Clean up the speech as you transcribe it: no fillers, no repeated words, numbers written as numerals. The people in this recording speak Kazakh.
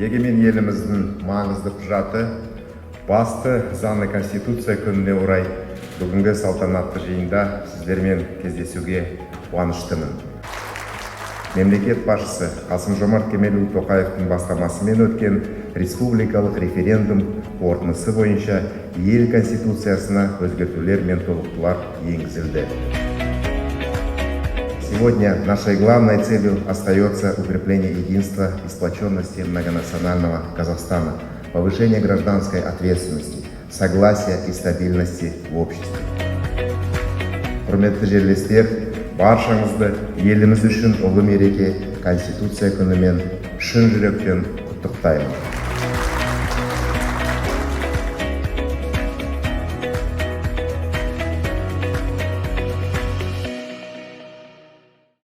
Егемен еліміздің маңызды құжаты, басты заңы Конституция күніне орай бүгінгі салтанатты жиында сіздермен кездесуге қуаныштымын. Мемлекет басшысы Қасым Жомарт Кемелұлы Тоқаевтың бастамасымен өткен республикалық референдум қорытындысы бойынша ел Конституциясына өзгертулер мен толықтырулар енгізілді. Сегодня нашей главной целью остается укрепление единства и сплоченности многонационального Казахстана, повышение гражданской ответственности, согласия и стабильности в обществе. Құрметті жерлестер, баршаңызды еліміз үшін ұлы мереке, Конституция күнімен шын жүректен құттықтаймын.